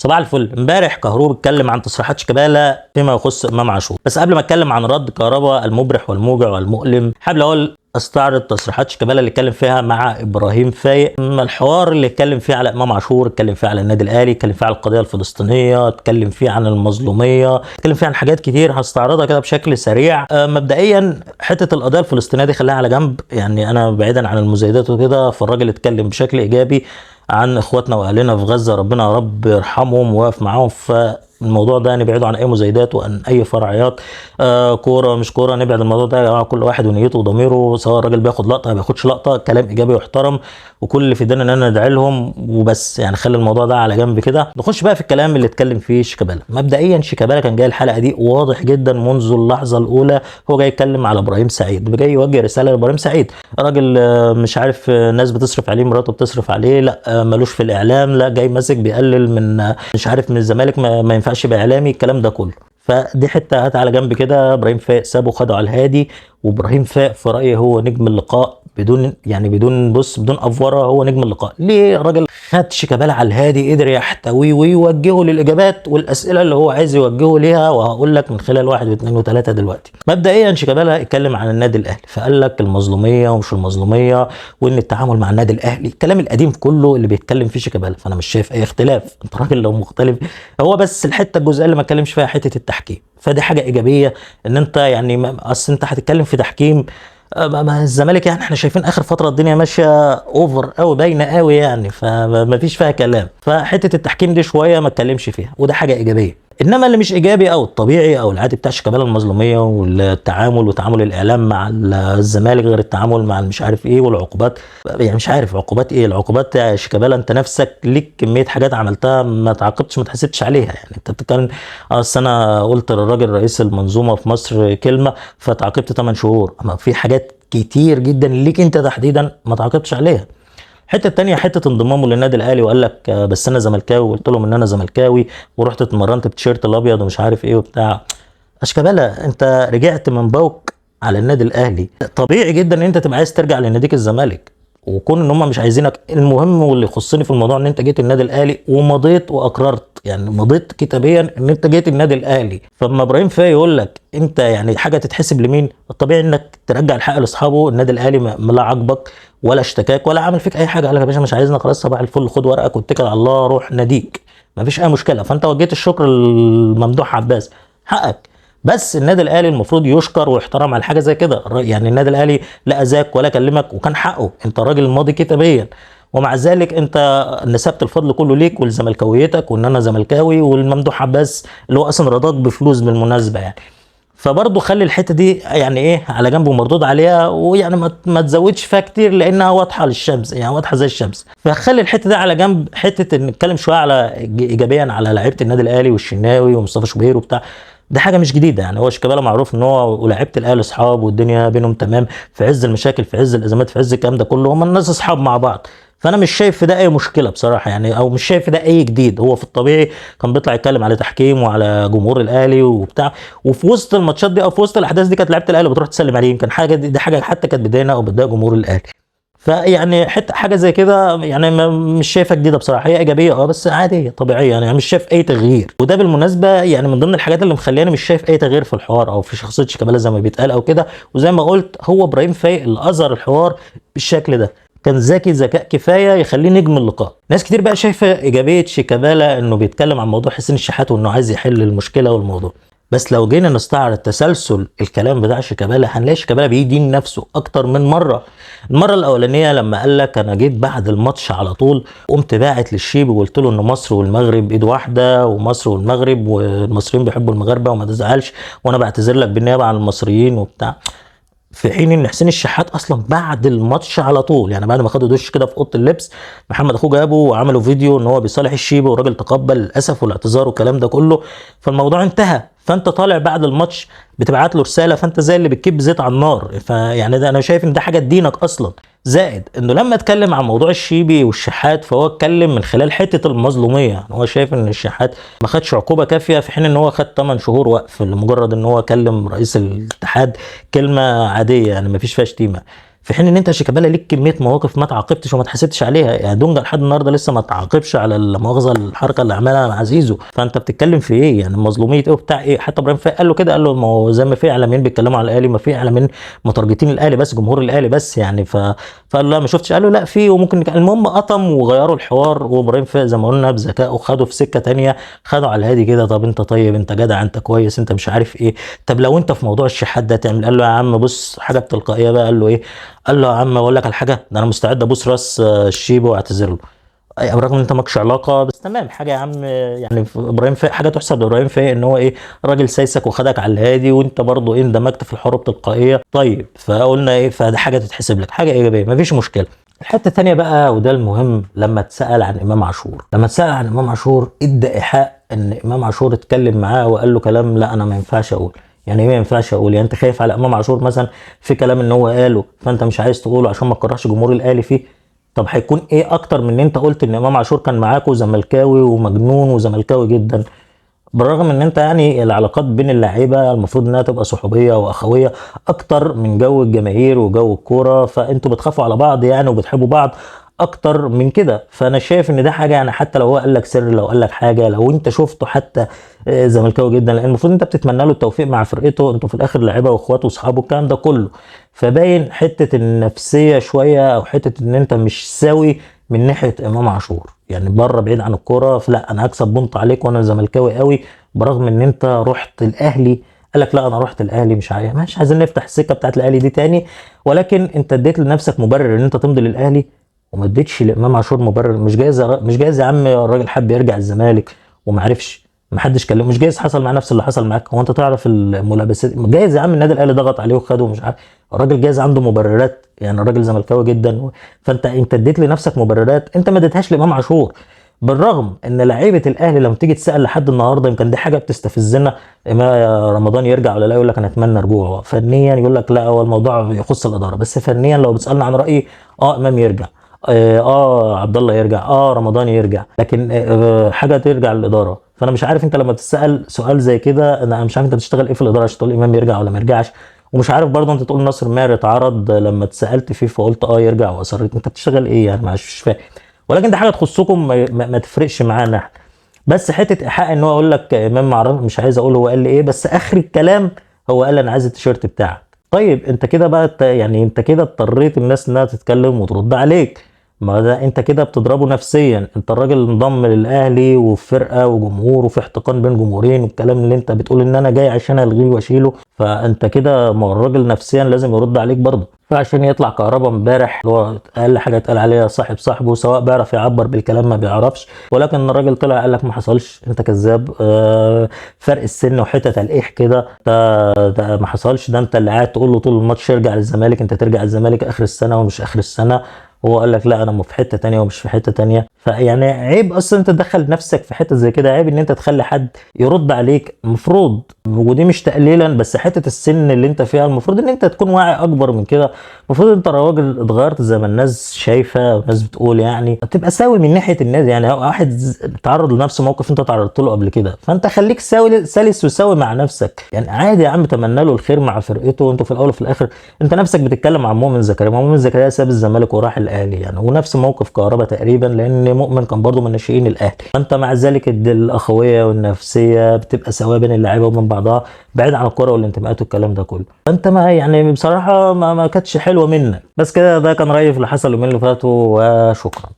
صباح الفل. امبارح كهروب اتكلم عن تصريحات شيكابالا فيما يخص امام عاشور، بس قبل ما اتكلم عن رد كهربا المبرح والموجع والمؤلم، حابب الاول استعرض تصريحات شيكابالا اللي اتكلم فيها مع ابراهيم فايق. الحوار اللي اتكلم فيه على امام عاشور، اتكلم فيه على النادي الاهلي، اتكلم فيه على القضية الفلسطينية، اتكلم فيه عن المظلوميه، اتكلم فيه عن حاجات كتير هستعرضها كده بشكل سريع. مبدئيا حتة القضية الفلسطينية دي خليها على جنب، يعني انا بعيدا عن المزايدات وكده، فالراجل اتكلم بشكل ايجابي عن اخواتنا واهلنا في غزة، ربنا يا رب يرحمهم ويقف معاهم. فالموضوع ده نبعده عن اي مزايدات وعن اي فرعيات، كورة مش كورة، نبعد الموضوع ده يا جماعة، كل واحد ونيته وضميره، سواء الراجل بياخد لقطة ما بياخدش لقطة، كلام ايجابي ويحترم، وكل اللي في ايدينا ان انا ندعي لهم وبس، يعني خلي الموضوع ده على جنب كده. نخش بقى في الكلام اللي اتكلم فيه شيكابالا. مبدئيا شيكابالا كان جاي الحلقة دي واضح جدا منذ اللحظة الاولى هو جاي يتكلم على ابراهيم سعيد، جاي يوجه رسالة لابراهيم سعيد. راجل مش عارف، ناس بتصرف عليه، مراته بتصرف عليه، لا ملوش في الاعلام، لا جاي ماسك بيقلل من مش عارف من الزمالك، ما ينفعش يبقى اعلامي، الكلام ده كله. فدي حتة هات على جنب كده. ابراهيم فايق سابه خده على الهادي، وابراهيم فايق في رايي هو نجم اللقاء بدون يعني بدون بص بدون افوره، هو نجم اللقاء. ليه؟ الراجل خد شيكابالا على الهادي، قدر يحتويه ويوجهه للاجابات والاسئلة اللي هو عايز يوجهه ليها، وهقول لك من خلال 1 و2 و3 دلوقتي. مبدئيا شيكابالا اتكلم عن النادي الاهلي، فقال لك المظلوميه ومش المظلوميه، وان التعامل مع النادي الاهلي، الكلام القديم كله اللي بيتكلم فيه شيكابالا، فانا مش شايف اي اختلاف. انت راجل لو مختلف، هو بس الحتة الجزئية اللي ما اتكلمش فيها حتة التحكيم، فدي حاجة ايجابية ان انت يعني اصل انت هتتكلم في تحكيم ما الزمالك، يعني احنا شايفين اخر فترة الدنيا ماشية over قوي، باينة قوي يعني، فما فيش فيها كلام. فحته التحكيم دي شوية ما اتكلمش فيها، وده حاجة ايجابية. انما اللي مش ايجابي او الطبيعي او العادي بتاع شيكابالا، المظلوميه والتعامل وتعامل الاعلام مع الزمالك غير التعامل مع مش عارف ايه والعقوبات، يعني مش عارف عقوبات ايه العقوبات يا شيكابالا، انت نفسك ليك كمية حاجات عملتها ما تعاقبتش ما تحسبتش عليها. يعني انت بتتكلم اصل انا قلت للراجل رئيس المنظومة في مصر كلمة فتعاقبت 8 شهور، اما في حاجات كتير جدا ليك انت تحديدا ما تعاقبتش عليها. الحتة الثانية حتة انضمامه للنادي الاهلي، وقال لك بس انا زملكاوي، وقلت لهم ان انا زملكاوي، ورحت اتمرنت بتيشيرت الابيض ومش عارف ايه وبتاع. شيكابالا انت رجعت من بوك على النادي الاهلي، طبيعي جدا ان انت تبقى عايز ترجع لناديك الزمالك، وكون ان هم مش عايزينك. المهم واللي يخصني في الموضوع ان انت جيت النادي الاهلي ومضيت واقررت، يعني مضيت كتابيا ان انت جيت النادي الاهلي. فاما ابراهيم فايق يقول لك انت يعني حاجة تتحسب لمين؟ الطبيعي انك ترجع الحق لاصحابه. النادي الاهلي لا عاجبك ولا اشتكاك ولا عامل فيك اي حاجة، قال لك يا باشا مش عايزنا خلاص، صباح الفل، خد ورقك واتكل على الله، روح ناديك، مفيش اي مشكلة. فانت وجهت الشكر للممدوح عباس، حقك. بس النادي الاهلي المفروض يشكر ويحترم على حاجة زي كده، يعني النادي الاهلي لا اذاك ولا كلمك وكان حقه، انت راجل ماضي كتابيا، ومع ذلك انت نسبت الفضل كله ليك ولزملكاويتك، وان انا زملكاوي، والممدوح عباس اللي هو اصلا رضاك بفلوس بالمناسبة يعني. فبرضه خلي الحتة دي يعني ايه على جنب ومردود عليها، ويعني ما تزودش فيها كتير لانها واضحة للشمس، يعني واضحة زي الشمس. فخلي الحتة دي على جنب. حتة ان نتكلم شوية على ايجابيا على لعيبة النادي الاهلي والشناوي ومصطفى شوبير وبتاع، ده حاجة مش جديدة. يعني هو شيكابالا معروف ان هو ولاعيبه الاهلي اصحاب، والدنيا بينهم تمام في عز المشاكل، في عز الازمات، في عز الكلام ده كله، هم الناس اصحاب مع بعض. فانا مش شايف في ده اي مشكلة بصراحة يعني، او مش شايف في ده اي جديد. هو في الطبيعي كان بيطلع يتكلم على تحكيم وعلى جمهور الاهلي وبتاع، وفي وسط الماتشات دي او في وسط الاحداث دي كانت لعيبة الاهلي بتروح تسلم عليه، يمكن حاجة دي حاجة حتى كانت بتضايقنا او بتضايق جمهور الاهلي. فيعني حتى حاجة زي كده يعني مش شايفها جديدة بصراحة، هي ايجابية بس عادية طبيعية، يعني مش شايف اي تغيير. وده بالمناسبة يعني من ضمن الحاجات اللي مخلياني مش شايف اي تغيير في الحوار او في شخصية شيكابالا زي ما بيتقال او كده. وزي ما قلت هو ابراهيم فايق اللي اظهر الحوار بالشكل ده، كان ذكي ذكاء كفاية يخليه نجم اللقاء. ناس كتير بقى شايفه ايجابية شيكابالا انه بيتكلم عن موضوع حسين الشحات وانه عايز يحل المشكلة والموضوع، بس لو جينا نستعرض تسلسل الكلام بتاع شيكابالا هنلاقي شيكابالا بيدين نفسه اكتر من مرة. المرة الاولانية لما قال لك انا جيت بعد الماتش على طول قمت باعت للشيبي وقلت له ان مصر والمغرب ايد واحدة، ومصر والمغرب والمصريين بيحبوا المغاربة وما تزعلش، وانا بعتذر لك بالنيابة عن المصريين وبتاع. في حين ان حسين الشحات اصلا بعد الماتش على طول، يعني بعد ما خدوا دش كده في اوضة اللبس، محمد اخوه جابه وعملوا فيديو ان هو بيصالح الشيبي، والراجل تقبل الاسف والاعتذار والكلام ده كله، فالموضوع انتهى. فانت طالع بعد الماتش بتبعت له رسالة، فانت زي اللي بتكب زيت على النار. فيعني ده انا شايف ان ده حاجة تدينك اصلا. زائد انه لما اتكلم عن موضوع الشيبي والشحات فهو اتكلم من خلال حتة المظلوميه، يعني هو شايف ان الشحات ما خدش عقوبه كافيه، في حين ان هو خد 8 شهور وقف لمجرد ان هو كلم رئيس الاتحاد كلمة عادية، يعني ما فيش فيها شتيمه. في حين ان انت شيكابالا ليك كمية مواقف ما تعاقبتش وما اتحاسبتش عليها. يعني دونجا لحد النهارده لسه ما تعاقبش على المؤاخذة الحركة اللي عملها مع زيزو، فانت بتتكلم في ايه يعني؟ مظلوميه ايه وبتاع ايه؟ حتى ابراهيم فايق قال له كده، قال له ما هو زي ما في اعلاميين بيتكلموا على الاهلي، ما في اعلاميين متارجتين الاهلي بس، جمهور الاهلي بس يعني. فقال له لا ما شفتش، قال له لا في وممكن. المهم قطم وغيروا الحوار، وابراهيم فايق زي ما قلنا بذكائه خده في سكة ثانية، خده على الهادي كده. طب انت طيب، انت جدع، انت كويس، انت مش عارف ايه، طب لو انت في موضوع الشحات ده تعمل؟ قال له يا عم بص، حاجة بتلقائيه بقى. قال له ايه؟ قال له يا عم اقول لك على حاجة، ده انا مستعد ابوس راس الشيبة واعتذر له، برغم ان انت مالكش علاقة، بس تمام. حاجة يا عم يعني ابراهيم فايق حاجة تحسب لابراهيم فايق ان هو ايه، راجل سايسك وخدك على الهادي، وانت برضو ايه اندمجت في الحروب تلقائية. طيب فقلنا ايه، فده حاجة تتحسب لك، حاجة ايجابية، مفيش مشكلة. الحتة الثانية بقى وده المهم، لما اتسال عن امام عاشور، لما اتسال عن امام عاشور ادى ايحاء ان امام عاشور اتكلم معاه وقال له كلام لا انا ما ينفعش اقول. يعني ايه ما ينفعش اقول؟ يعني انت خايف على امام عاشور مثلا في كلام ان هو قاله فانت مش عايز تقوله عشان ما تكرهش جمهور الاهلي فيه؟ طب هيكون ايه اكتر من ان انت قلت ان امام عاشور كان معاك وزملكاوي ومجنون وزملكاوي جدا، بالرغم ان انت يعني العلاقات بين اللعيبة المفروض انها تبقى صحوبيه واخويه اكتر من جو الجماهير وجو الكورة، فانتوا بتخافوا على بعض يعني وبتحبوا بعض اكتر من كده. فانا شايف ان ده حاجة يعني حتى لو هو قال لك سر، لو قال لك حاجة، لو انت شفته حتى زملكاوي جدا، لان المفروض انت بتتمنى له التوفيق مع فرقته، انتوا في الاخر لعيبة واخواته واصحابه الكلام ده كله. فباين حتة النفسية شوية، او حتة ان انت مش سوي من ناحية امام عاشور، يعني بره بعيد عن الكورة، فلا انا هكسب بونت عليك وانا زملكاوي قوي، برغم ان انت رحت الاهلي. قال لك لا انا رحت الاهلي، مش عايز، مش عايزين نفتح السكة بتاعت الاهلي دي تاني، ولكن انت اديت لنفسك مبرر ان انت تمضي للاهلي، وما اديتش لامام عاشور مبرر. مش جايز، مش جايز يا عم الراجل حب يرجع الزمالك وما عرفش، ما حدش كلمة، مش جايز حصل مع نفس اللي حصل معاك، هو انت تعرف الملابسات؟ جايز يا عم النادي الاهلي ضغط عليه وخده ومش عارف، الراجل جايز عنده مبررات، يعني الراجل زملكاوي جدا، فانت اديت لنفسك مبررات انت ما اديتهاش لامام عاشور. بالرغم ان لعيبة الاهلي لما تيجي تسال لحد النهارده، يمكن دي حاجة بتستفزنا، ما رمضان يرجع ولا لا، يقول لك انا اتمنى رجوعه فنيا، يقول لك لا هو الموضوع يخص الادارة، بس فنيا لو بتسالنا عن رايي امام يرجع، عبد الله يرجع، رمضان يرجع، لكن حاجة ترجع للادارة. فانا مش عارف انت لما بتسال سؤال زي كده، انا مش عارف انت بتشتغل ايه في الادارة عشان تقول امام يرجع ولا ما يرجعش، ومش عارف برضه انت تقول ناصر ماهر اتعرض لما اتسالت فيه فقلت يرجع واصريت، انت بتشتغل ايه يعني؟ مش فاهم. ولكن ده حاجة تخصكم، ما تفرقش معانا احنا. بس حتة ايحاء ان هو يقول لك امام معرف، مش عايز اقول هو قال لي ايه، بس اخر الكلام هو قال انا عايز التيشيرت بتاعك. طيب انت كده بقى يعني انت كده اضطريت الناس انها تتكلم وترد عليك، ما ده انت كده بتضربه نفسيا. انت الراجل انضم للاهلي وفرقه وجمهور وفي احتقان بين جمهورين والكلام اللي انت بتقول ان انا جاي عشان الغيه واشيله، فانت كده ما هو الراجل نفسيا لازم يرد عليك برضه. فعشان يطلع كهربا امبارح اللي هو اقل حاجة اتقال عليها صاحب صاحبه، سواء بيعرف يعبر بالكلام ما بيعرفش، ولكن الراجل طلع قال لك ما حصلش، انت كذاب، فرق السن وحتة تلقيح كده، ده ما حصلش، ده انت اللي قاعد تقول له طول الماتش ارجع للزمالك، انت ترجع للزمالك اخر السنة ومش اخر السنة، هو قال لك لا انا في حتة تانية ومش في حتة تانية. فيعني عيب اصلا انت تدخل نفسك في حتة زي كده، عيب ان انت تخلي حد يرد عليك، المفروض، ودي مش تقليلا، بس حتة السن اللي انت فيها المفروض ان انت تكون واعي اكبر من كده. المفروض انت راجل اتغيرت زي ما الناس شايفه والناس بتقول، يعني تبقى ساوي من ناحية الناس. يعني واحد تعرض لنفس موقف انت تعرضت له قبل كده، فانت خليك ساوي سلس وساوي مع نفسك، يعني عادي يا عم، تمنى له الخير مع فرقته، وانتوا في الاول وفي الاخر انت نفسك بتتكلم عن مؤمن زكريا، مؤمن زكريا ساب الزمالك وراح الاهلي يعني، ونفس موقف كهربا تقريبا، لان مؤمن كان برضه من ناشئين الاهلي. فانت مع ذلك الاخوية والنفسية بتبقى سواء بين اللعيبة وبين بعضها، بعيد عن الكورة والانتماءات والكلام ده كله. فانت ما يعني بصراحة ما كانتش حلوة منك. بس كده، ده كان رايي في اللي حصل اليومين اللي فاتوا، وشكرا.